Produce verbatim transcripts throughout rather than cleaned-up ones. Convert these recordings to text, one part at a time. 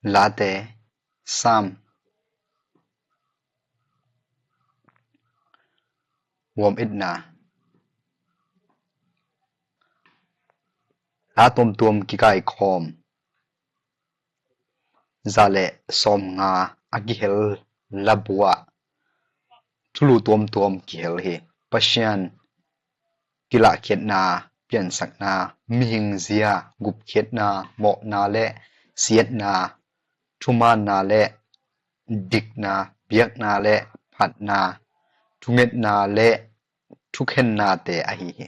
Late, Sam, huam itna, la tuamtuam kikaikhawm, za le sawmnga a kihel labu ah thulu tuamtuam kihel hi. Pasian kilahkhiatna, piansakna, mihing zia, gupkhiatna, mawhna le siatna, thumaanna le dikna, biakna le phatna, thungetna le thukhennate ahi hi.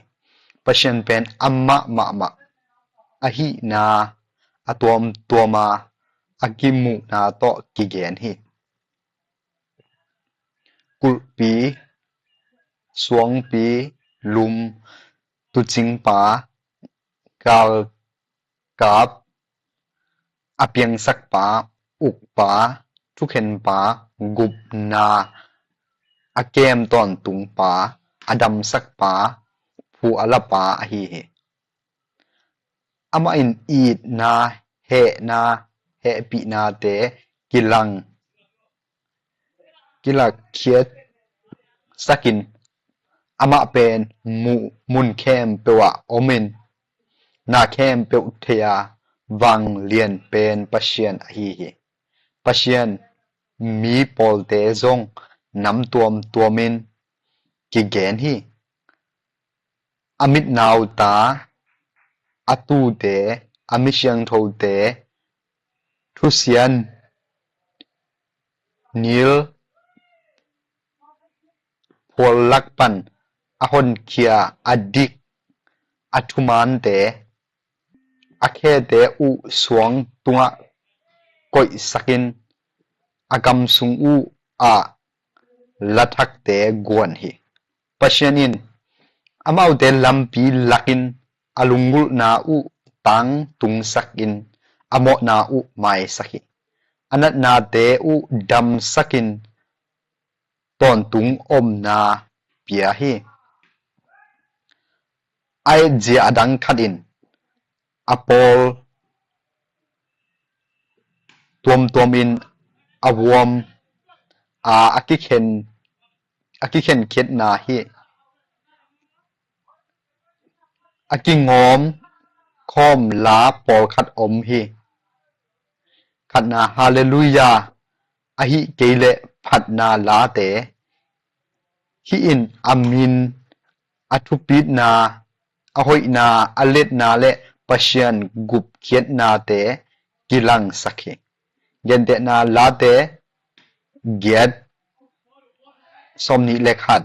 Pasian pen amah mahmah ahihna a tuamtuama a kimuhna tawh kigen hi. Kulhpi, suangpi, lum, tuucingpa, galkap, a piangsakpa, ukpa, thukhenpa, gupna a kem tawntungpa, a damsakpa, phu a lapa ahi hi. Amah in itna, hehna, hehpihnate kilang, kilakhiat sakin, amah pen mu-, mun khempeuh ah omin, na khempeuh thei-a vanglian pen Pasian ahi hi. Pasian mi pawlte zong nam tuamtuamin kigen hi. A mitnauta, a tuute, a mi siangthote, thusia nil phual lak pan a honkhia, a dik, a thumaante, a khete uh suang tungah koihsakin, a kam sung uh ah lathakte guan hi. Pasian in amaute lampi lakin, a lunggulhna uh tangtungsakin, a mawhna uh maisak hi. A natnate uh damsakin, tawntung omna pia hi. A etzia a dang khat in a pawl tuamtuamin a huam a, a kikhen, a kikhenkhiatna hi. A kingawm khawm la pawlkhat om hi. Khatna, Halleluiah, ahih kei leh phatna late. Hih in a min, a thupitna, a hoihna, a letna le Pasian gupkhiatnate kilangsak hi. Gentehna, Late giat, sawmnih le khat,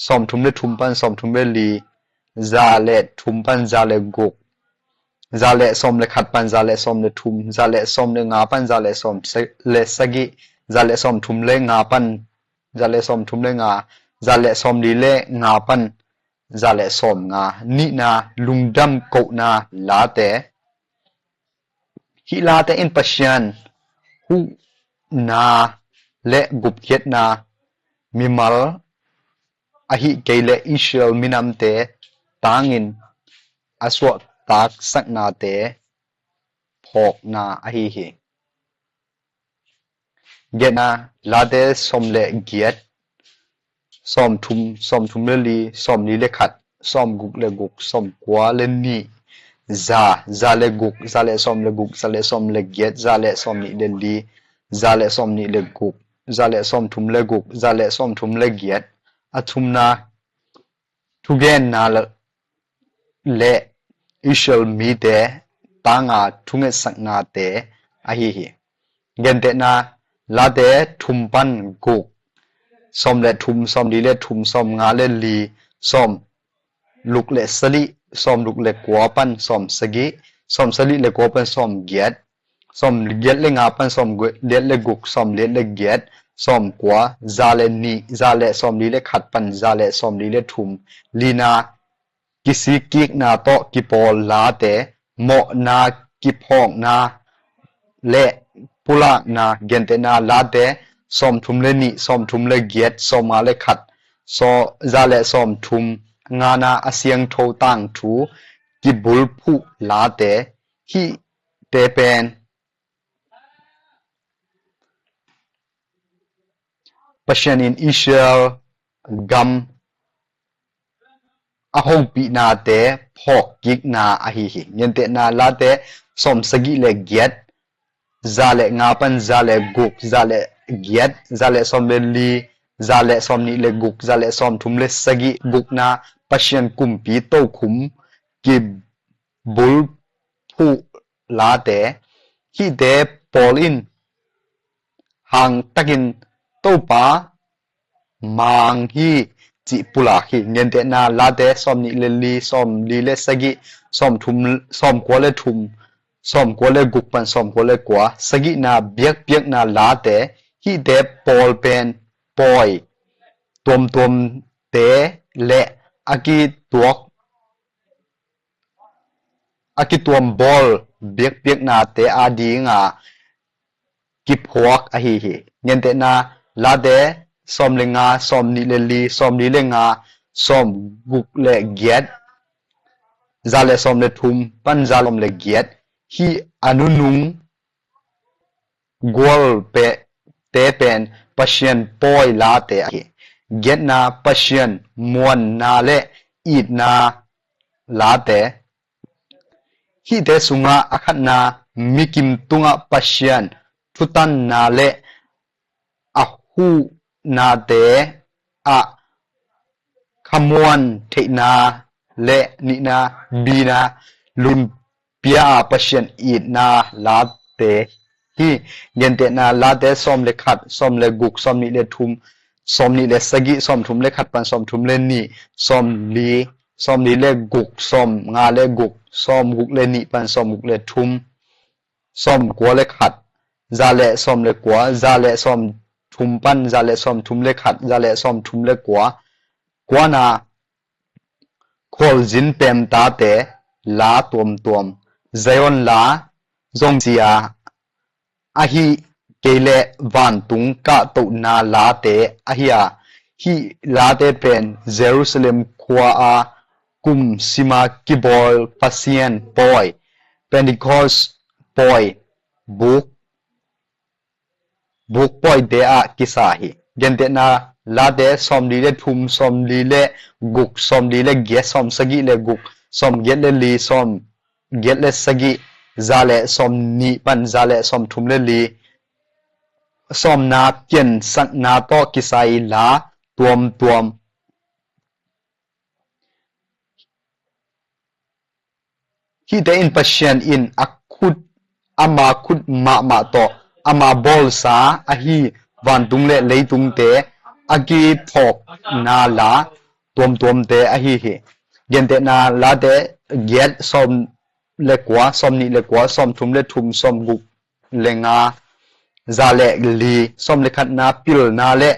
sawmthum le thum pan sawmthum le li, za le thum pan za le guk, za le sawm le khat pan za le sawm le thum, za le sawm le nga pan za le sawm se-, le sagih, za le sawmthum le nga pan, za le sawmthum le nga, za le sawmli le nga pan za le sawmnga. Nihna, lungdam kohna late. Hih late in Pasian huhna le gupkhiatna, mimal ahih kei leh Israel minamte tangin a suahtaksaknate phawkna ahi hi. Giatna, Late sawm le giat, sawmthum, sawmthum le li, sawmli le khat, sawmguk le guk, sawmkua le nih, za, za le guk, za le sawm le guk, za le sawm le giat, za le sawmnih le li, za le sawmnih le guk, za le sawmthum le guk, za le sawmthum le giat. A thumna, thugenna le, le Israel mite tanga thungetsaknate ahi hi. Gentehna, Late thum pan guk, sawm le thum, sawmli le thum, sawmnga le li, sawmluk le sagih, sawmluk le kua pan sawmsagih, sawmsagih le kua pan sawmgiat, sawmgiat le nga pan sawmgiat le guk, sawmgiat le giat, sawmkua, za le nih, za le sawmli le khat pan za le sawmli le thum. Lina, kisikkikna tawh kipawl Late, mawhna, kiphawkna le pulakna. Gentehna, Late sawmthum le nih, sawmthum le giat, sawmnga le khat, saw-, za le sawmthum. Ngana, a siangtho tangthu, kibulphuh Late. Hihte pen Pasian in Israel gam a hopihnate phawk kikna ahi hi. Gentehna Late sawm sagih le giat, za le nga pan za le guk, za le giat, za le sawm le li, za le sawm nih le guk, za le sawm thum le sagih. Gukna, Pasian kumpi tokhum kibulphuh Late. Hihte pawl in hang takin Topa mang hi cih pulak hi. Gentehna Late sawm nih le li, sawm li le sagih, sawm thum, sawm kua le thum, sawm kua le guk pan sawm kua le kua. Sagihna, biakpiakna Late. Hihte pawl pen pawi tuamtuamte le a kituak a kituam bawl biakpiaknate adinga kiphuak ahi hi. Gentehna Late sawm le nga, sawm nih le li, sawm li le nga, sawm guk le giat, za le sawm le thum pan za le sawm le giat. Hih a nunung gual pe te pen Pasian pawi Late ahi. Giatna, Pasian muanna le itna Late. Hihte sungah a khatna, mikim tungah Pasian thutanna le a huhnate ah khamuan theihna le nihna, bina, lungpia a Pasian itna Late hi. Gentehna Late sawm le khat, sawm le guk, sawm nih le thum, sawm nih le sagih, sawm thum le khat pan sawm thum le nih, sawm li, sawm li le guk, sawm nga le guk, sawm guk le nih pan sawm guk le thum, sawm kua le khat, za le sawm le kua, za le sawm thum pan za le sawm thum le khat, za le sawm thum le kua. Kuana, khualzin pemtate la tuamtuam, Zion la zongsia ahi kei le vantung kahtohna Late ahi a, hih Late pen Jerusalem khua a kum sima kibawl Pasian pawi, Pentecost pawi, buk buk pawite ah kisa hi. Gentehna Late sawm li le thum, sawm li le guk, sawm li le giat, sawm sagih le guk, sawm giat le li, sawm giat le sagih, za le sawm nih pan za le sawm thum le li. Sawmna piansakna tawh kisai la tuamtuam. Hihte in Pasian in a khut, ama khut mahmah tawh ama bawlsa ahi vantung le leitungte a kiphawkna la tuamtuamte ahi hi. Gentehna Late giat, sawm le kua, sawm nih le kua, sawm thum le thum, sawm guk le nga, za le li. Sawm le khatna, pilna le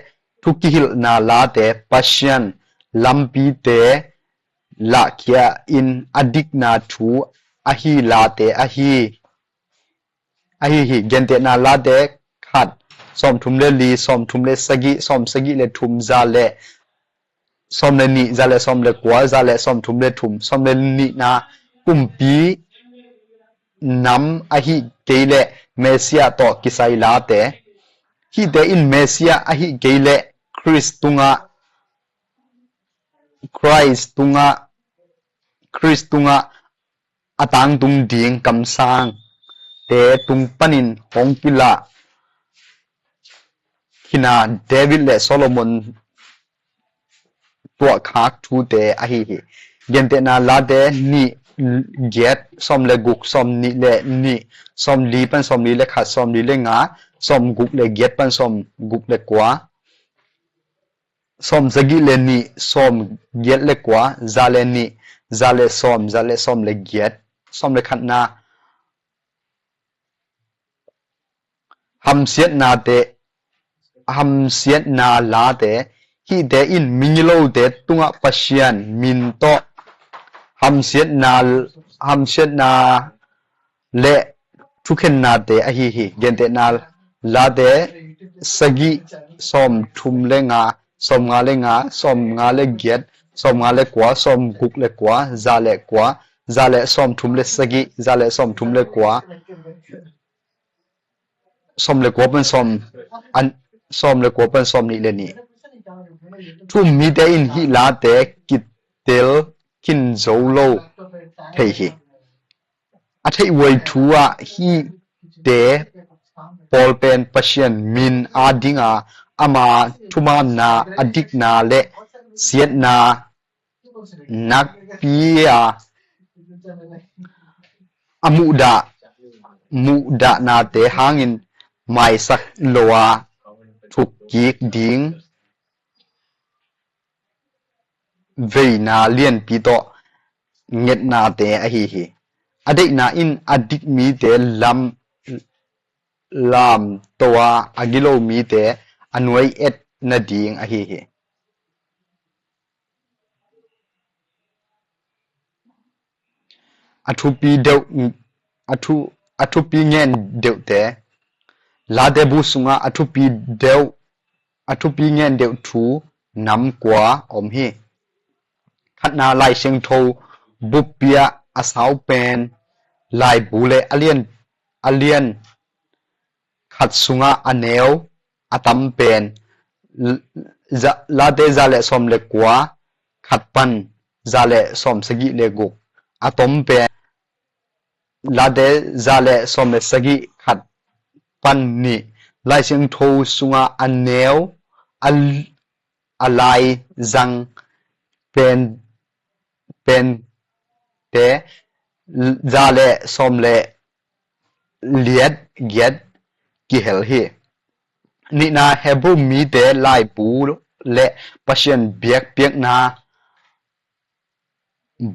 thu kihilhna Late, Pasian lampite lahkhia in a dikna thu ahi Late ahi, ahi hi. Gentehna Late khat, sawm thum le li, sawm thum le sagih, sawm sagih le thum, za le sawm le nih, za le sawm le kua, za le sawm thum le thum. Sawm le nihna, kumpi nam ahi kei le Messiah tawh kisai Late. Hihte in Messiah ahi kei le Khrist tungah, Khrist tungah, Khrist tungah a tangtung ding kamsangte tung panin hong kilah khina David le Solomon tuahkhak thute ahi hi. Gentehna Late nih, giat, sawm le guk, sawm nih le nih, sawm li pan sawm li le khat, sawm li le nga, sawm guk le giat pan sawm guk le kua, sawm sagih le nih, sawm giat le kua, za le nih, za le sawm, za le sawm le giat. Sawm le khatna, hamsiatnate, hamsiatna Late. Hihte in migilote tungah Pasian min tawh hamsiatna, hamsiatna le thukhennate ahi hi. Gentehna Late sagih, sawm thum le nga, sawm nga le nga, sawm nga le giat, sawm nga le kua, sawm guk le kua, za le kua, za le sawm thum le sagih, za le sawm thum le kua, sawm le kua pan sawm, an, sawm le kua pan sawm nih le nih. Thu um mite in hih late kitel khin zo lo thei hi. A theihhuai thu ah hihte pawl pen Pasian min a dinga ama thumaanna, a dikna le siatna nakpi a, a muhdah, muhdahnate hangin maisak lo a thukkik ding veina lianpi tawh ngetnate ahi hi. A deihna in a dik mite lam lamto a, a gilo mite a nuai et nading ahi hi. A thupi deuh, a thu, a thupi ngen deuhte. Late bu sungah a thupi deuh, a thupi ngen deuh thu nam kua om hi. Khatna, Lai Siangtho buppi ah a sau pen laibu le a lian, a lian khat sungah a neu a tam pen, l-, za-, Late za le sawm le kua khat pan za le sawm sagih le guk a tom pen, Late za le sawm le sagih khat pan nih. Lai Siangtho sungah a neu a, a lai zang pen, pente za le sawm le liat giat kihel hi. Nihna, Hebrew mite laibu le Pasian biakpiakna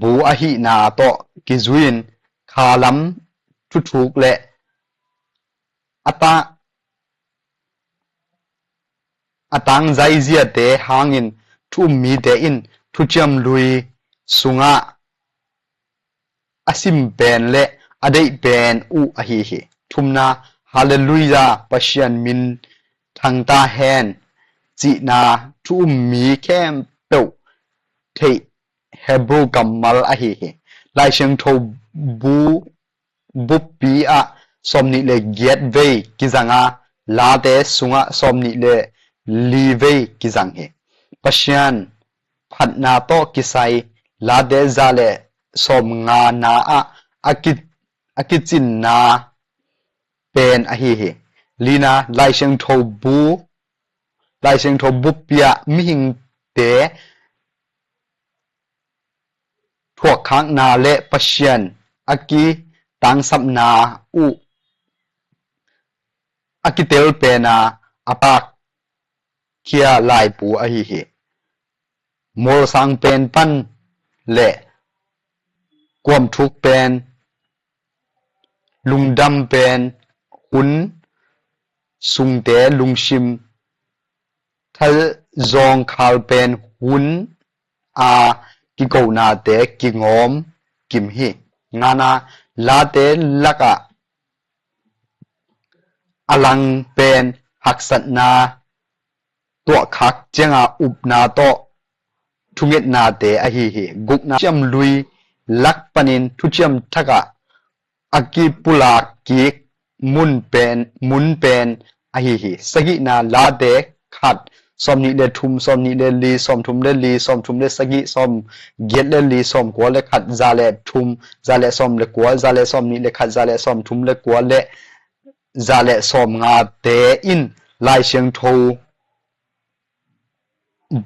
bu ahihna tawh kizui-in khalam thuthuk le a ta-, a tangzai ziate hangin thu um mite in thuciam lui sungah a sim pen le a deih pen uh ahi hi. Thumna, Halleluiah, Pasian min thangta hen cihna thu um mi khempeuh theih Hebrew kammal ahi hi. Lai Siangtho bu, buppi ah sawm nih le giat vei kizang a, Late sungah sawm nih le li vei kizang hi. Pasian phatna tawh kisai Late za le sawm nga na ah a ki, a kicinna pen ahi hi. Lina, Lai Siangtho bu, Lai Siangtho buppi ah mihingte thuakkhakna le Pasian a kitangsapna uh a kitel pen a, a pakkhia laibu ahi hi. Mualsang pen pan le kuamthuk pen, lungdam pen hun, sungte lungsim thazawng khal pen hun a kikonate kingawm kim hi. Ngana, Late lakah a lang pen haksatna tuahkhak cianga upna tawh thungetnate ahi hi. Gukna, thuciam lui lak panin thuciam thakah a kipulak kik mun pen, mun pen ahi hi. Sagihna, Late khat, sawm nih le thum, sawm nih le li, sawm thum le li, sawm thum le sagih, sawm giat le li, sawm kua le khat, za le thum, za le sawm le kua, za le sawm nih le khat, za le sawm thum le kua le za le sawm ngate in Lai Siangtho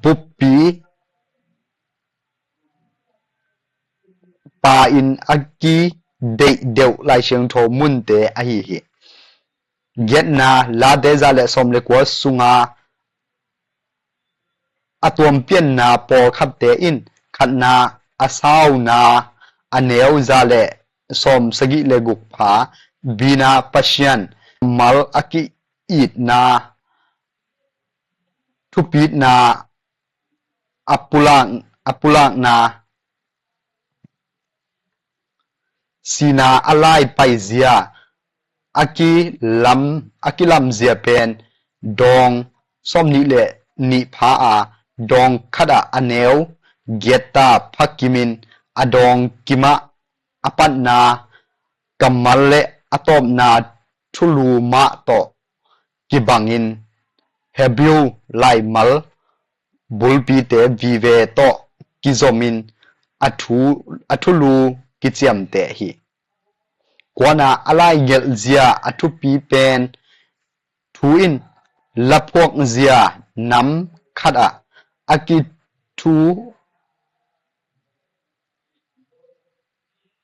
buppi pa in a kideih deuh Lai Siangtho munte ahi hi. Giatna, Late za le sawm le kua sunga a tuampianna pawlkhatte in khatna, a sauna a neu za le sawm sagih le guk pha, bina, Pasian mal a ki-itna thupitna a pulak, a pulakna, sina a lai paizia, a kilam, a kilamzia pen dawng sawm nih le nih pha a, dawng khatah a neu giatta phakimin a dawng kimah a patna kammal le a tawpna thulu mah tawh kibangin Hebrew laimal bulpite vive tawh kizomin a thu, a thulu kiciamteh hi. Kuana a laigelh zia a thupi pen thu in laphuak zia nam khatah a kithu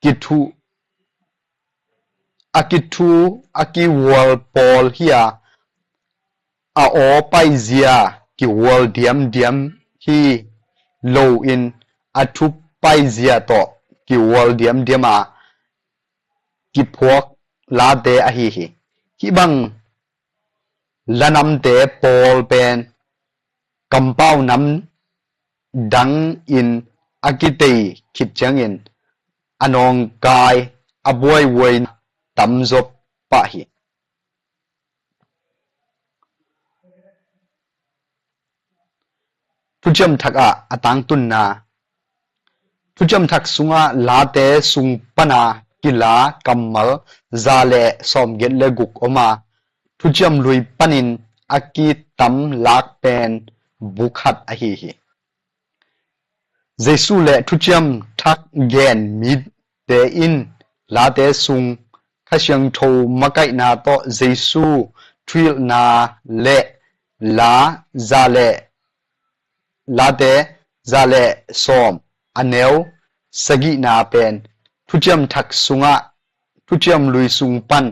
kithu a kithu a kihual pawl hi a, a aw paizia kihual diamdiam hi loin a thu paizia tawh kihual diamdiam a kiphuak late ahi hi. Hih bang lanamte pawl pen kampau nam dang in a kitei khit ciangin a nawngkai a buaihuai tamzaw pah hi. Thuciam Thak ah a tangtunna. Thuciam Thak sungah late sung pana kila kammal za le sawmgiat le guk om a, Thuciam Lui panin a kitam lak pen bu khat ahi hi. Jesu le Thuciam Thak gen mite in late sung Kha Siangtho makaihna tawh Jesu thuhilhna le la za le late za le sawm a neu sagihna pen Thuciam Thak sungah Thuciam Lui sung pan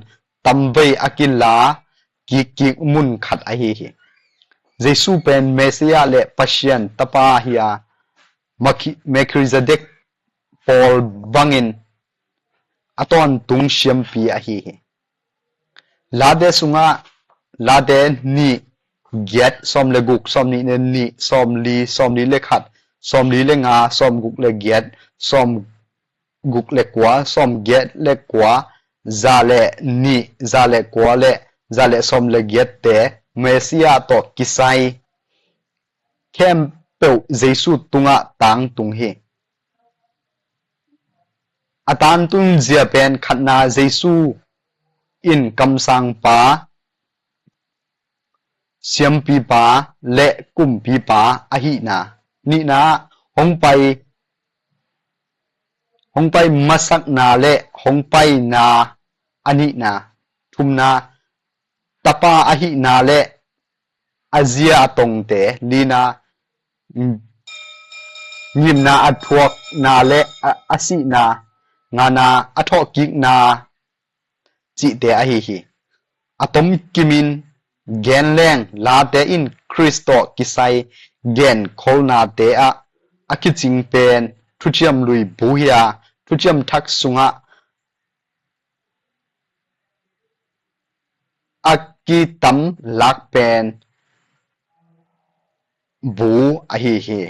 tamvei a kila kikkik mun khat ahi hi. Jesu pen Messiah le Pasian tapa hi a, Melkhizedek pawl bangin a tawntung siampi ahi hi. Late sungah late nih giat, sawm le guk, sawm nih le nih, sawm li, sawm li le khat, sawm li le nga, sawm guk le giat, sawm guk le kua, sawm giat le kua, za le nih, za le kua le za le sawm le giatte Messiah tawh kisai khempeuh Jesu tungah tangtung hi. A tangtun zia pen khatna Jesu in kamsangpa, siampipa le kumpipa ahihna. Nihna hong pai, hong pai masakna le hong paina a nihna. Thumna tapa ahihna le a zia a tongte. Lina ngimna a thuakna le a, a sihna. Ngana a thawhkikna cihte ahi hi. A tomkimin genleng late in Khrist tawh kisai genkholnate ah a kicing pen Thuciam Lui bu hi a, Thuciam Thak sungah a kitam lak pen bu ahi hi.